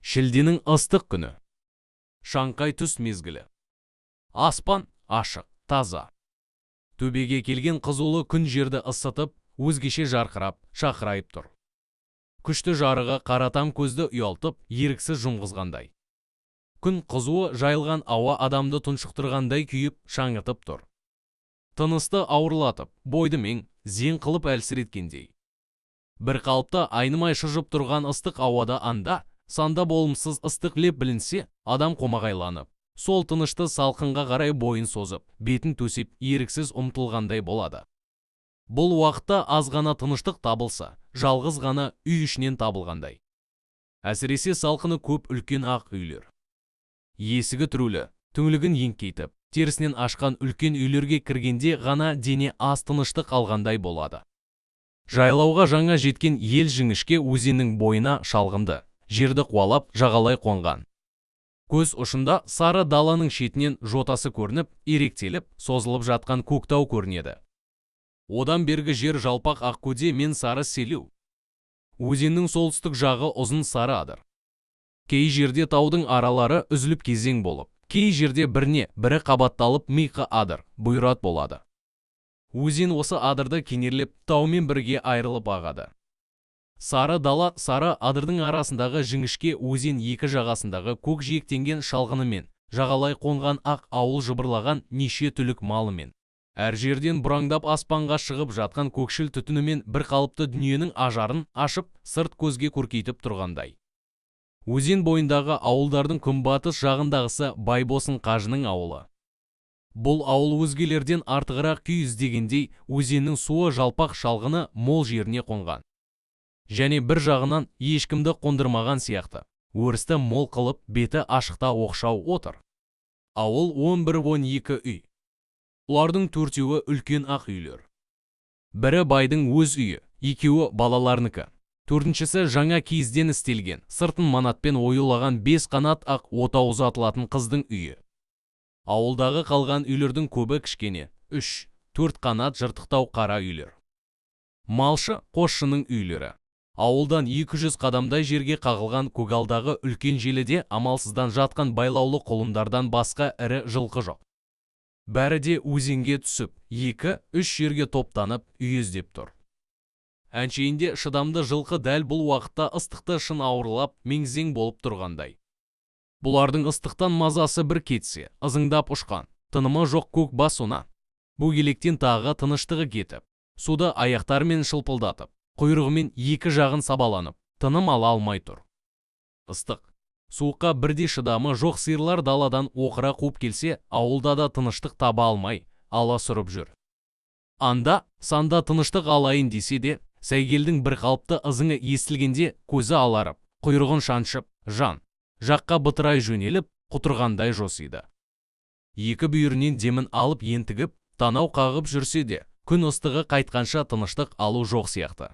Шілденің ыстық күні. Шаңқай түс мезгілі. Аспан ашық, таза. Төбеге келген қызулы күн жерді ысытып, өзгеше жарқырап, шақырайып тұр. Күшті жарығы қаратам көзді ұялтып, еріксіз жұмғызғандай. Күн қызуы жайылған ауа адамды тұншықтырғандай күйіп, шаңытып тұр. Тынысты ауырлатып, бойды мең зең қылып әлсіреткендей. Бір қалыпты айнымай шыжып тұрған ыстық ауада анда санда болымсыз ыстық леп білінсе, адам қомағайланып, сол тынышты салқынға қарай бойын созып, бетін төсеп, еріксіз ұмтылғандай болады. Бұл уақытта аз ғана тыныштық табылса, жалғыз ғана үй ішінен табылғандай. Әсіресе салқыны көп үлкен ақ үйлер. Есігі түрулі, түңлігін еңкейтіп, терісінен ашқан үлкен үйлерге кіргенде ғана дене аз тыныштық алғандай болады. Жайлауға жаңа жеткен ел жіңішке өзеннің бойына шалғынды, жерді қуалап, жағалай қонған. Көз ұшында сары даланың шетінен жотасы көрініп, иректеліп, созылып жатқан көктау көрінеді. Одан бергі жер жалпақ ақкөде мен сары селеу. Өзеннің солтүстік жағы ұзын сары адыр. Кей жерде таудың аралары үзіліп кезең болып, кей жерде біріне бірі қабатталып миқы адыр, бұйрат болады. Өзен осы адырды кенерлеп, таумен бірге айырылып ағады. Сары дала сары адырдың арасындағы жіңішке өзен екі жағасындағы көк жиектенген шалғынымен, жағалай қонған ақ ауыл жыбырлаған неше түлік малымен, әр жерден бұраңдап аспанға шығып жатқан көкшіл түтінімен бір қалыпты дүниенің ажарын ашып, сырт көзге көркейтіп тұрғандай. Өзен бойындағы ауылдардың күнбатыс жағындағысы Байбосын қажының ауылы. Бұл ауыл өзгелерден артығырақ күй іздегендей, өзеннің суы жалпақ шалғыны мол жеріне қонған. Және бір жағынан ешкімді қондырмаған сияқты, өрісті мол қылып, беті ашықта оқшау отыр. Ауыл 11-12 үй. Олардың төртеуі үлкен ақ үйлер. Бірі байдың өз үйі, екеуі балаларыныкі. Төртіншісі жаңа киізден істелген, сыртын манатпен оюлаған бес қанат ақ отау ұзатылатын қыздың үйі. Ауылдағы қалған үйлердің көбі кішкене, 3-4 қанат жыртықтау қара үйлер. Малшы, қосшының үйлері. Ауылдан 200 қадамдай жерге қағылған көгалдағы үлкен желіде амалсыздан жатқан байлаулы құлындардан басқа ірі жылқы жоқ. Бәрі де өзенге түсіп, 2-3 жерге топтанып, үй іздеп тұр. Әншейінде шыдамды жылқы дәл бұл уақытта ыстықты шын ауырлап, мең-зең болып тұрғандай. Бұлардың ыстықтан мазасы бір кетсе, ызыңдап ұшқан, тынымы жоқ көк бас она. Бөгелектен тағы тыныштығы кетіп, суды аяқтарымен шылпылдатып, құйрығымен екі жағын сабаланып, тыным ала алмай тұр. Ыстық, суыққа бірде шыдамы жоқ сиырлар даладан оқыра қуып келсе, ауылда да тыныштық таба алмай, аласұрып жүр. Анда, санда тыныштық алайын десе де, сәйгелдің бір қалыпты ызыңы естілгенде көзі аларып, құйрығын шаншып, жан жаққа бытырай жөнеліп, құтырғандай жосиды. Екі бүйірінен демін алып ентігіп, танау қағып жүрсе де, күн ыстығы қайтқанша тыныштық алу жоқ сияқты.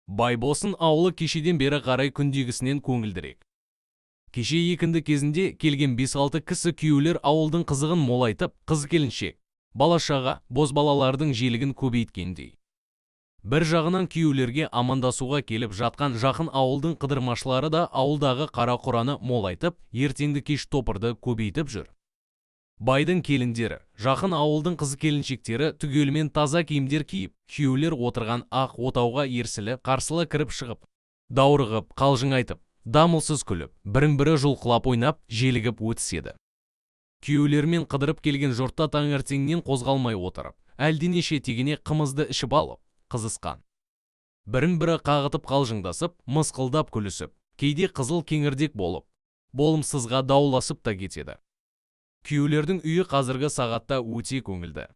Байбосын ауылы кешеден бері қарай күндегісінен көңілдірек. Кеше екінді кезінде келген 5-6 кісі күйеулер ауылдың қызығын молайтып, қыз келіншек, бала-шаға, бозбалалардың желігін көбейткендей. Бір жағынан күйеулерге амандасуға келіп жатқан жақын ауылдың қыдырмашылары да ауылдағы қара құраны молайтып, ертеңді кеш топырды көбейтіп жүр. Байдың келіндері, жақын ауылдың қыз келіншектері түгелімен таза киімдер киіп, күйеулер отырған ақ отауға ерсілі қарсылы кіріп шығып, даурығып, қалжың айтып, дамылсыз күліп, бірін-бірі жұлқылап ойнап, желігіп өтіседі. Күйеулермен қыдырып келген жұртта таңертеңнен қозғалмай отырып, әлденеше тегене қымызды ішіп алып, қызысқан. Бірін-бірі қағытып қалжыңдасып, мысқылдап күлісіп, кейде қызыл кеңірдек болып, болымсызға дауласып та кетеді. Күйеулердің үйі қазіргі сағатта өте көңілді.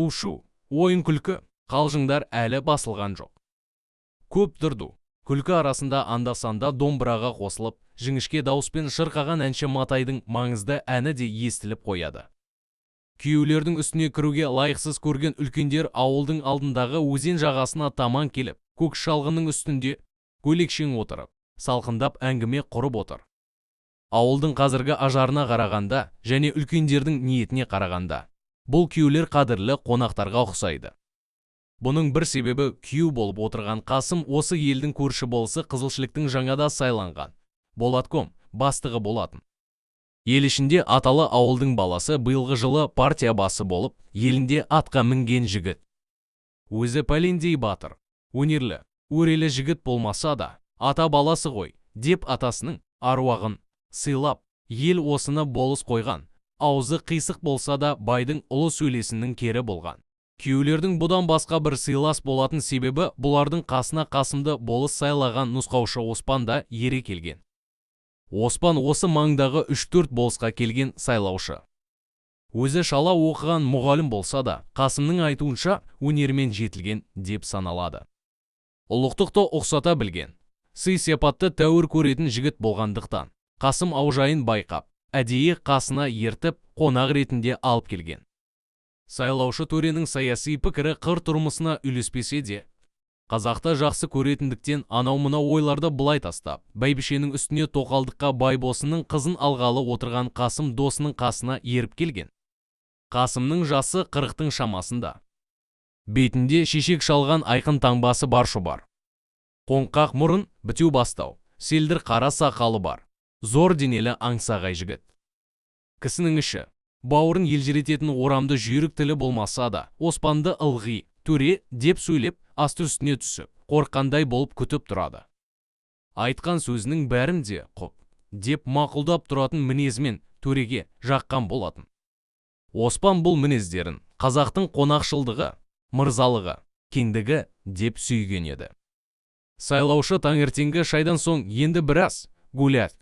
У-шу, ойын-күлкі, қалжыңдар әлі басылған жоқ. Көп дырду, күлкі арасында анда-санда домбыраға қосылып, жіңішке дауыспен шырқаған әнші Матайдың маңызды әні де естіліп қояды. Күйеулердің үстіне кіруге лайықсыз көрген үлкендер ауылдың алдындағы өзен жағасына таман келіп, көк шалғынның үстінде көйлекшең отырып, салқындап әңгіме құрып отыр. Ауылдың қазіргі ажарына қарағанда және үлкендердің ниетіне қарағанда, бұл күйеулер қадірлі қонақтарға ұқсайды. Бұның бір себебі күйеу болып отырған Қасым осы елдің көрші болысы Қызылшіліктің жаңада сайланған Болатком бастығы болатын. Ел ішінде аталы ауылдың баласы биылғы жылы партия басы болып, елінде атқа мінген жігіт. Өзі пәлендей батыр, өнерлі, өрелі жігіт болмаса да, ата баласы ғой, деп атасының аруағын сыйлап, ел осыны болыс қойған. Аузы қисық болса да байдың ұлы сөйлесінің кері болған. Күйеулердің бұдан басқа бір сыйлас болатын себебі бұлардың қасына Қасымды болыс сайлаған нұсқаушы Оспан да ере келген. Оспан осы маңдағы 3-4 болысқа келген сайлаушы. Өзі шала оқыған мұғалім болса да, Қасымның айтуынша өнермен жетілген деп саналады. Ұлықтықты ұқсата білген, сый-сияпатты тәуір көретін жігіт болғандықтан, Қасым аужайын байқап, әдейі қасына ертіп, қонақ ретінде алып келген. Сайлаушы төренің саяси пікірі қыр тұрмысына үйлеспесе де, қазақты жақсы көретіндіктен анау-мынау ойларды былай тастап, бәйбішенің үстіне тоқалдыққа Байбосынның қызын алғалы отырған Қасым досының қасына еріп келген. Қасымның жасы 40-тың шамасында. Бетінде шешек шалған айқын таңбасы бар шұбар. Қоңқақ мұрын, бітеу бастау, селдір қара сақалы бар. Зор денелі аңсағай жігіт. Кісінің іші, бауырын елжірететін орамды жүйрік тілі болмаса да, Оспанды ылғи, төре деп сөйлеп, асты үстіне түсіп, қорыққандай болып күтіп тұрады. Айтқан сөзінің бәрін де құп деп мақұлдап тұратын мінезімен төреге жаққан болатын. Оспан бұл мінездерін қазақтың қонақшылдығы, мырзалығы, кеңдігі деп сүйген еді. Сайлаушы таңертеңгі шайдан соң енді біраз гулять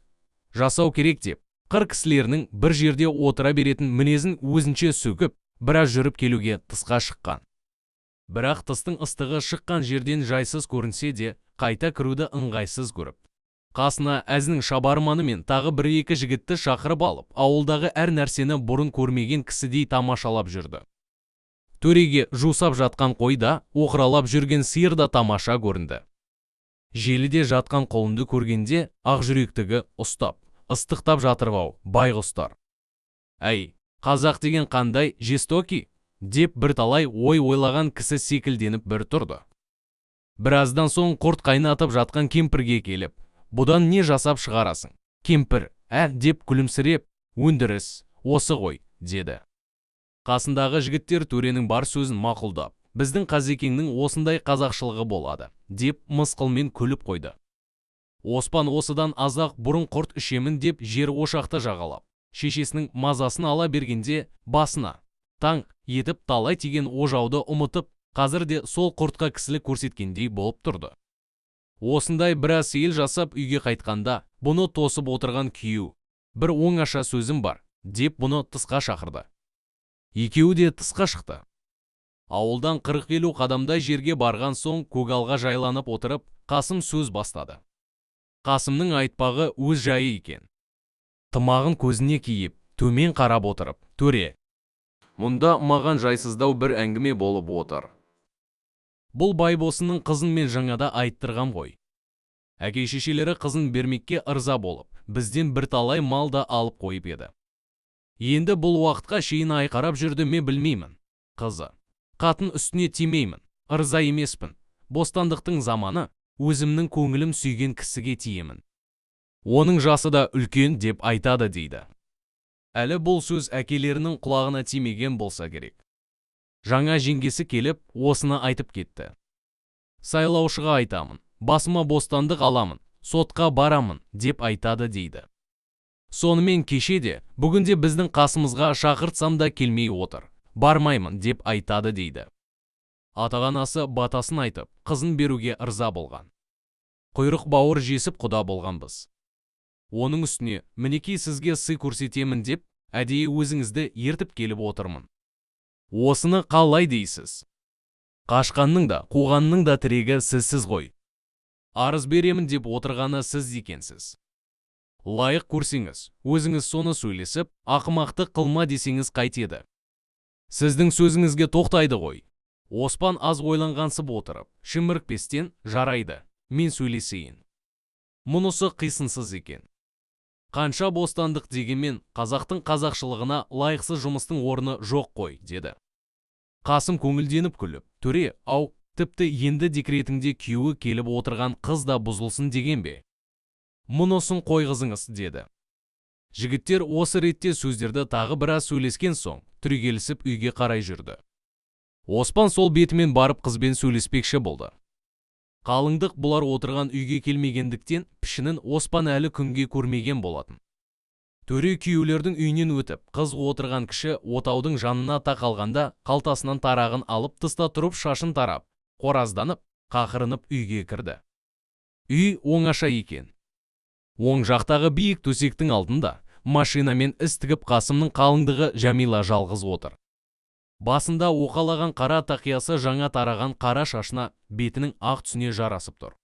жасау керек деп, қыр кісілерінің бір жерде отыра беретін мінезін өзінше сөгіп, біраз жүріп келуге тысқа шыққан. Бірақ тыстың ыстығы шыққан жерден жайсыз көрінсе де, қайта кіруді ыңғайсыз көріп. Қасына әзінің шабарманы мен тағы бір-екі жігітті шақырып алып, ауылдағы әр нәрсені бұрын көрмеген кісідей тамашалап жүрді. Төреге жусап жатқан қой да, оқыралап жүрген сиыр да тамаша көрінді. Желіде жатқан құлынды көргенде ақ жүректігі ұстап, ыстықтап жатыр-ау байғұстар. Әй, қазақ деген қандай жестокий, деп бірталай ой ойлаған кісі секілденіп бір тұрды. Біраздан соң құрт қайнатып жатқан кемпірге келіп, бұдан не жасап шығарасың? Кемпір, деп күлімсіреп, өндіріс, осы ғой, деді. Қасындағы жігіттер төренің бар сөзін мақұлдап, біздің қазекеңнің осындай қазақшылығы болады, деп мысқылмен күліп қойды. Оспан осыдан азақ бұрын құрт ішемін деп жер ошақты жағалап, шешесінің мазасын ала бергенде басына таң етіп талай тиген ожауды ұмытып, қазір де сол құртқа кісілік көрсеткендей болып тұрды. Осындай біраз сейіл жасап үйге қайтқанда, бұны тосып отырған күйеу, бір оңаша сөзім бар, деп бұны тысқа шақырды. Екеуі де тысқа шықты. Ауылдан 40-50 қадамдай жерге барған соң көгалға жайланып отырып, Қасым сөз бастады. Қасымның айтпағы өз жайы екен. Тымағын көзіне киіп, төмен қарап отырып, төре, мұнда маған жайсыздау бір әңгіме болып отыр. Бұл Байбосынның қызын мен жаңада айттырғам ғой. Әке шешелері қызын бермекке ырза болып, бізден бірталай мал да алып қойып еді. Енді бұл уақытқа шейін айқарап жүрді ме білмеймін. Қызы, қатын үстіне тимеймін, ырза емеспін. Бостандықтың заманы, өзімнің көңілім сүйген кісіге тиемін. Оның жасы да үлкен деп айтады дейді. Әлі бұл сөз әкелерінің құлағына тимеген болса керек. Жаңа жеңгесі келіп, осыны айтып кетті. Сайлаушыға айтамын, басыма бостандық аламын, сотқа барамын, деп айтады дейді. Сонымен кеше де, бүгін де біздің қасымызға шақыртсам да келмей отыр, бармаймын, деп айтады дейді. Ата-анасы батасын айтып, қызын беруге ырза болған. Құйрық бауыр жесіп құда болғанбыз. Оның үстіне, мінекей сізге сый көрсетемін деп, әдейі өзіңізді ертіп келіп отырмын. Осыны қалай дейсіз? Қашқанның да, қуғанның да тірегі сізсіз ғой. Арыз беремін деп отырғаны сіз екенсіз. Лайық көрсеңіз, өзіңіз соны сөйлесіп, ақымақты қылма десеңіз қайтеді. Сіздің сөзіңізге тоқтайды ғой. Оспан аз ойланғансып отырып, шімірікпестен жарайды, мен сөйлесейін. Мұнысы қисынсыз екен. Қанша бостандық дегенмен қазақтың қазақшылығына лайықсыз жұмыстың орны жоқ қой, деді. Қасым көңілденіп күліп, төре, ау, тіпті енді декретіңде күйеуі келіп отырған қыз да бұзылсын деген бе? Мұнысын қойғызыңыз, деді. Жігіттер осы ретте сөздерді тағы біраз сөйлескен соң, түрегелісіп үйге қарай жүрді. Оспан сол бетімен барып қызбен сөйлеспекші болды. Қалыңдық бұлар отырған үйге келмегендіктен, пішінін Оспан әлі күнге көрмеген болатын. Төре күйеулердің үйінен өтіп, қыз отырған кіші отаудың жанына тақалғанда, қалтасынан тарағын алып тыста тұрып шашын тарап, қоразданып, қақырынып үйге кірді. Үй оңаша екен. Оң жақтағы биік төсектің алдында машинамен іс тігіп Қасымның қалыңдығы Жәмила жалғыз отыр. Басында оқалаған қара тақиясы жаңа тараған қара шашына, бетінің ақ түсіне жарасып тұр.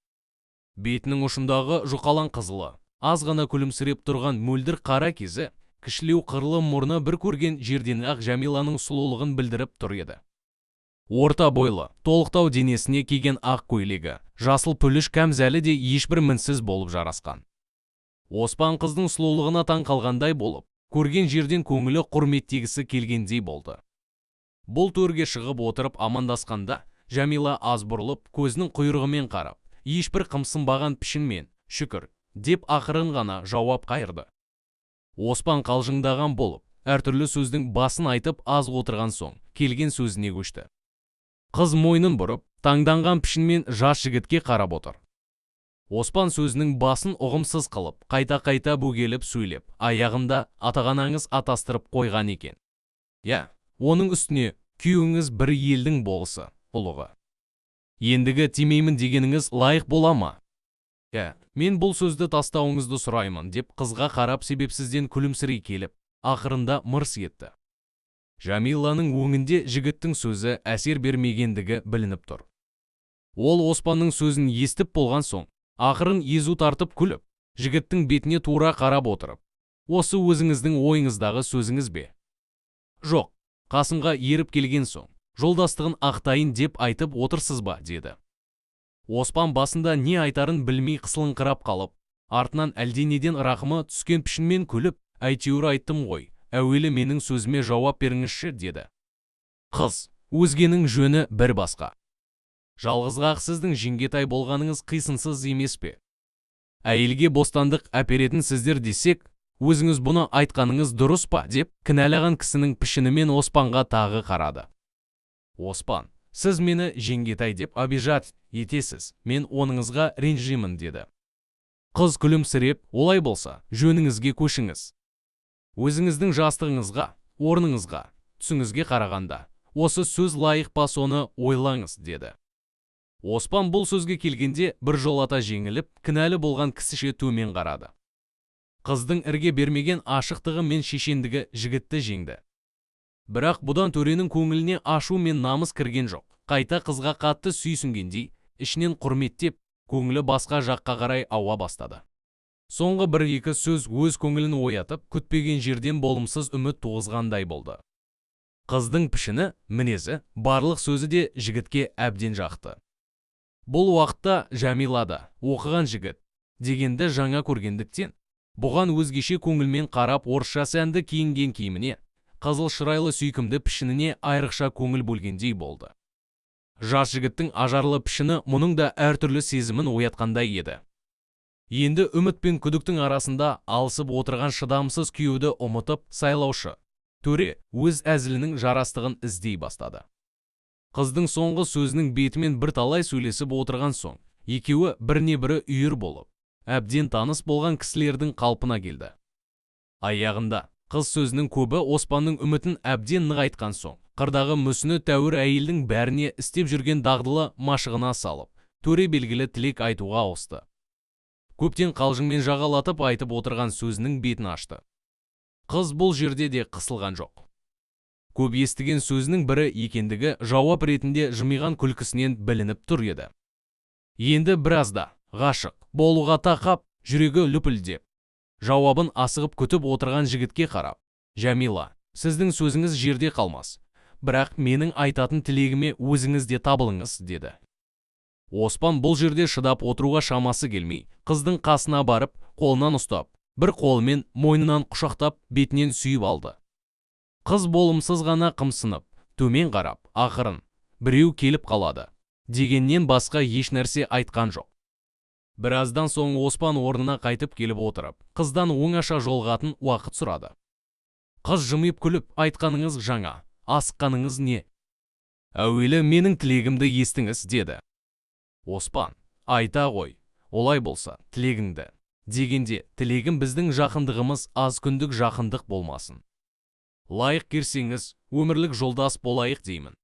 Бетінің ұшындағы жұқалаң қызылы, аз ғана күлімсіреп тұрған мөлдір қара кезі, кішілеу қырлы мұрны бір көрген жерден-ақ Жәмиланың сұлулығын білдіріп тұр еді. Орта бойлы, толықтау денесіне киген ақ көйлегі, жасыл пүліш кәмзәлі де ешбір мінсіз болып жарасқан. Оспан қыздың сұлулығына таң қалғандай болып, көрген жерден көңілі құрметтегісі келгендей болды. Бұл төрге шығып отырып амандасқанда, Жәмила аз бұрылып, көзінің құйрығымен қарап, ешбір қымсынбаған пішінмен, шүкір, деп ақырын ғана жауап қайырды. Оспан қалжыңдаған болып, әртүрлі сөздің басын айтып аз отырған соң, келген сөзіне көшті. Қыз мойнын бұрып, таңданған пішінмен жас жігітке қарап отыр. Оспан сөзінің басын ұғымсыз қылып, қайта-қайта бөгеліп сөйлеп, аяғында атағанаңыз атастырып қойған екен. Я, оның үстіне күйеуіңіз бір елдің болысы, ұлығы. Ендігі тимеймін дегеніңіз лайық бола ма? Я, мен бұл сөзді тастауыңызды сұраймын, деп қызға қарап себепсізден күлімсірей келіп, ақырында мырс етті. Жәмиланың өңінде жігіттің сөзі әсер бермегендігі білініп тұр. Ол Оспанның сөзін естіп болған соң, ақырын езу тартып күліп, жігіттің бетіне тура қарап отырып, осы өзіңіздің ойыңыздағы сөзіңіз бе? Жоқ, Қасымға еріп келген соң, жолдастығын ақтайын деп айтып отырсыз ба, деді. Оспан басында не айтарын білмей қысылыңқырап қалып, артынан әлденеден рақымы түскен пішінмен күліп, әйтеуір айттым ғой, әуелі менің сөзіме жауап беріңізші, деді. Қыз, өзгенің жөні бір басқа. Жалғызға сіздің жеңгетай болғаныңыз қисынсыз емес пе? Әйелге бостандық әперетін сіздер десек, өзіңіз бұны айтқаныңыз дұрыс па, деп кінәлаған кісінің пішінімен Оспанға тағы қарады. Оспан, сіз мені жеңгетай деп обижать етесіз, мен оныңызға ренжимін, деді. Қыз күлімсіреп, олай болса, жөніңізге көшіңіз. Өзіңіздің жастығыңызға, орныңызға, түсіңізге қарағанда, осы сөз лайық па, соны ойлаңыз, деді. Оспан бұл сөзге келгенде бір жолата жеңіліп, кінәлі болған кісіше төмен қарады. Қыздың ірге бермеген ашықтығы мен шешендігі жігітті жеңді. Бірақ бұдан төренің көңіліне ашу мен намыс кірген жоқ. Қайта қызға қатты сүйсінгендей, ішінен құрметтеп, көңілі басқа жаққа қарай ауа бастады. Соңғы бір-екі сөз өз көңілін оятып, күтпеген жерден болымсыз үміт туғызғандай болды. Қыздың пішіні, мінезі, барлық сөзі де жігітке әбден жақты. Бұл уақытта Жәмила да оқыған жігіт дегенді жаңа көргендіктен, бұған өзгеше көңілмен қарап, орысша сәнді киінген киіміне, қызыл шырайлы сүйкімді пішініне айрықша көңіл бөлгендей болды. Жас жігіттің ажарлы пішіні мұның да әртүрлі сезімін оятқандай еді. Енді үміт пен күдіктің арасында алысып отырған шыдамсыз күйеуді ұмытып, сайлаушы төре өз әзілінің жарастығын іздей бастады. Қыздың соңғы сөзінің бетімен бірталай сөйлесіп отырған соң, екеуі біріне-бірі үйір болып, әбден таныс болған кісілердің қалпына келді. Аяғында қыз сөзінің көбі Оспанның үмітін әбден нығайтқан соң, қырдағы мүсіні тәуір әйелдің бәріне істеп жүрген дағдылы машығына салып, төре белгілі тілек айтуға ауысты. Көптен қалжыңмен жағалатып айтып отырған сөзінің бетін ашты. Қыз бұл жерде де қысылған жоқ. Көп естіген сөзінің бірі екендігі жауап ретінде жымиған күлкісінен білініп тұр еді. Енді біразда ғашық болуға тақап, жүрегі лүпілдеп, жауабын асығып күтіп отырған жігітке қарап, Жәмила, сіздің сөзіңіз жерде қалмас, бірақ менің айтатын тілегіме өзіңіз де табылыңыз, деді. Оспан бұл жерде шыдап отыруға шамасы келмей, қыздың қасына барып, қолынан ұстап, бір қолымен мойнынан құшақтап, бетінен сүйіп алды. Қыз болымсыз ғана қымсынып, төмен қарап, ақырын, біреу келіп қалады, дегеннен басқа еш нәрсе айтқан жоқ. Біраздан соң Оспан орнына қайтып келіп отырып, қыздан оңаша жолығатын уақыт сұрады. Қыз жымиып күліп, айтқаныңыз жаңа, асыққаныңыз не? Әуелі менің тілегімді естіңіз, деді. Оспан, айта ғой, олай болса, тілегіңді. Дегенде, тілегім біздің жақындығымыз аз күндік жақындық болмасын. Лайық көрсеңіз, өмірлік жолдас болайық деймін.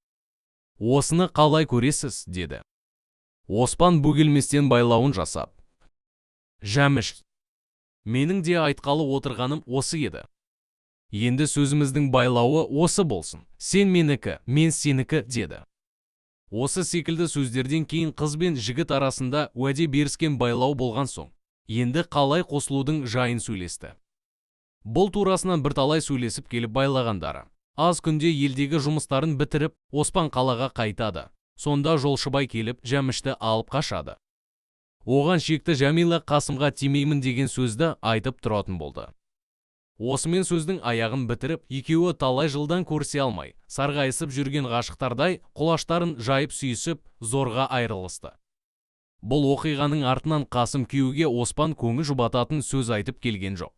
Осыны қалай көресіз, деді. Оспан бөгелместен байлауын жасап. Жәміш, менің де айтқалы отырғаным осы еді. Енді сөзіміздің байлауы осы болсын. Сен менікі, мен сенікі, деді. Осы секілді сөздерден кейін қыз бен жігіт арасында уәде беріскен байлау болған соң, енді қалай қосылудың жайын сөйлесті. Бұл турасынан бірталай сөйлесіп келіп байлағандары. Аз күнде елдегі жұмыстарын бітіріп, Оспан қалаға қайтады. Сонда жолшыбай келіп, Жәмішті алып қашады. Оған шекті Жәмила Қасымға тимеймін деген сөзді айтып тұратын болды. Осымен сөздің аяғын бітіріп, екеуі талай жылдан көрісе алмай, сарғайысып жүрген ғашықтардай құлаштарын жайып сүйісіп, зорға айырылысты. Бұл оқиғаның артынан Қасым күйеуге Оспан көңіл жұбататын сөз айтып келген жоқ.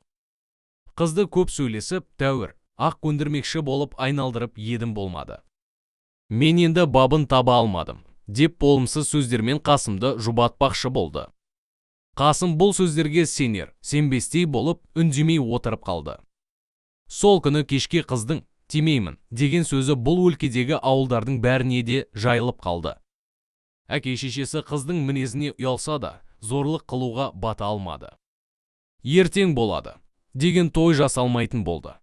Қызды көп сөйлесіп, тәуір, ақ көндірмекші болып айналдырып едім болмады. Мен енді бабын таба алмадым, деп болымсыз сөздермен Қасымды жұбатпақшы болды. Қасым бұл сөздерге сенер, сенбестей болып, үндемей отырып қалды. Сол күні кешке қыздың тимеймін деген сөзі бұл өлкедегі ауылдардың бәріне де жайылып қалды. Әке шешесі қыздың мінезіне ұялса да, зорлық қылуға бата алмады. Ертең болады деген той жасалмайтын болды.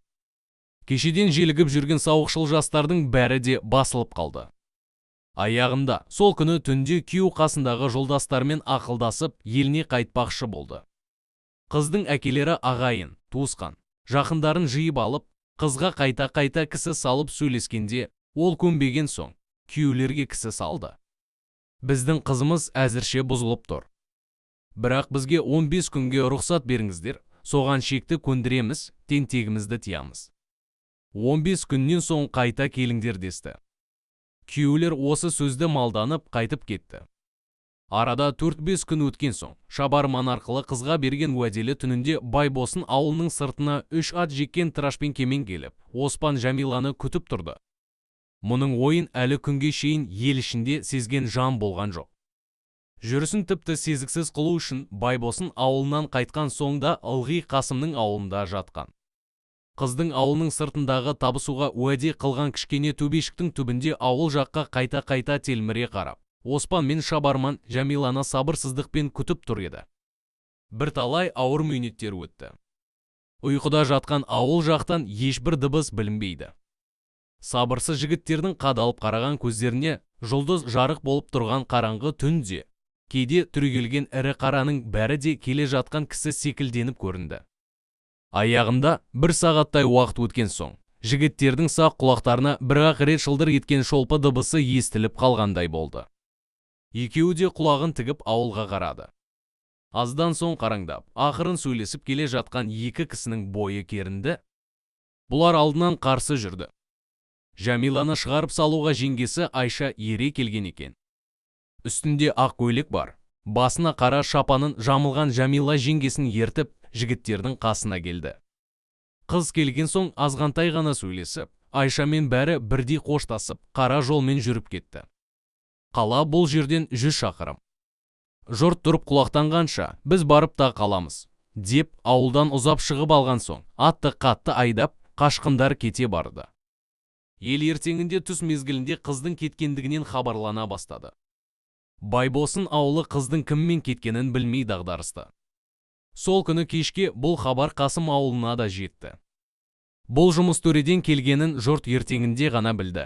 Кешеден желігіп жүрген сауықшыл жастардың бәрі де басылып қалды. Аяғында сол күні түнде күйеу қасындағы жолдастарымен ақылдасып, еліне қайтпақшы болды. Қыздың әкелері ағайын, туысқан, жақындарын жиып алып, қызға қайта-қайта кісі салып сөйлескенде, ол көнбеген соң, күйеулерге кісі салды. Біздің қызымыз әзірше бұзылып тұр. Бірақ бізге 15 күнге рұқсат беріңіздер, соған шекті көндіреміз, тентегімізді тиямыз. 15 күннен соң қайта келіңдер десті. Күйеулер осы сөзді малданып қайтып кетті. Арада 4-5 күн өткен соң, шабарман арқылы қызға берген уәделі түнінде Байбосын ауылының сыртына 3 ат жеккен трашпен кемен келіп, Оспан Жәмиланы күтіп тұрды. Мұның ойын әлі күнге шейін ел ішінде сезген жан болған жоқ. Жүрісін тіпті сезіксіз қылу үшін Байбосын ауылынан қайтқан соң да ылғи Қасымның ауылында жатқан. Қыздың ауылының сыртындағы табысуға уәде қылған кішкене төбешіктің түбінде ауыл жаққа қайта-қайта телміре қарап, Оспан мен шабарман Жәмиланы сабырсыздықпен күтіп тұр еді. Бірталай ауыр минуттер өтті. Ұйқыда жатқан ауыл жақтан ешбір дыбыс білінбейді. Сабырсыз жігіттердің қадалып қараған көздеріне жұлдыз жарық болып тұрған қараңғы түнде, кейде түрегелген ірі қараның бәрі де келе жатқан кісі секілденіп көрінді. Аяғында бір сағаттай уақыт өткен соң, жігіттердің сақ құлақтарына бір-ақ рет шылдыр еткен шолпы дыбысы естіліп қалғандай болды. Екеуі де құлағын тігіп ауылға қарады. Аздан соң қараңдап, ақырын сөйлесіп келе жатқан екі кісінің бойы керінді. Бұлар алдынан қарсы жүрді. Жәмиланы шығарып салуға жеңгесі Айша ере келген екен. Үстінде ақ көйлек бар, басына қара шапанын жамылған Жәмила жеңгесін ертіп, жігіттердің қасына келді. Қыз келген соң азғантай ғана сөйлесіп, Айшамен бәрі бірдей қоштасып, қара жолмен жүріп кетті. Қала бұл жерден 100 шақырым. Жұрт тұрып құлақтанғанша, біз барып та қаламыз, деп ауылдан ұзап шығып алған соң, атты қатты айдап, қашқындар кете барды. Ел ертеңінде түс мезгілінде қыздың кеткендігінен хабарлана бастады. Байбосын ауылы қыздың кіммен кеткенін білмей дағдарысты. Сол күні кешке бұл хабар Қасым ауылына да жетті. Бұл жұмыс төреден келгенін жұрт ертеңінде ғана білді.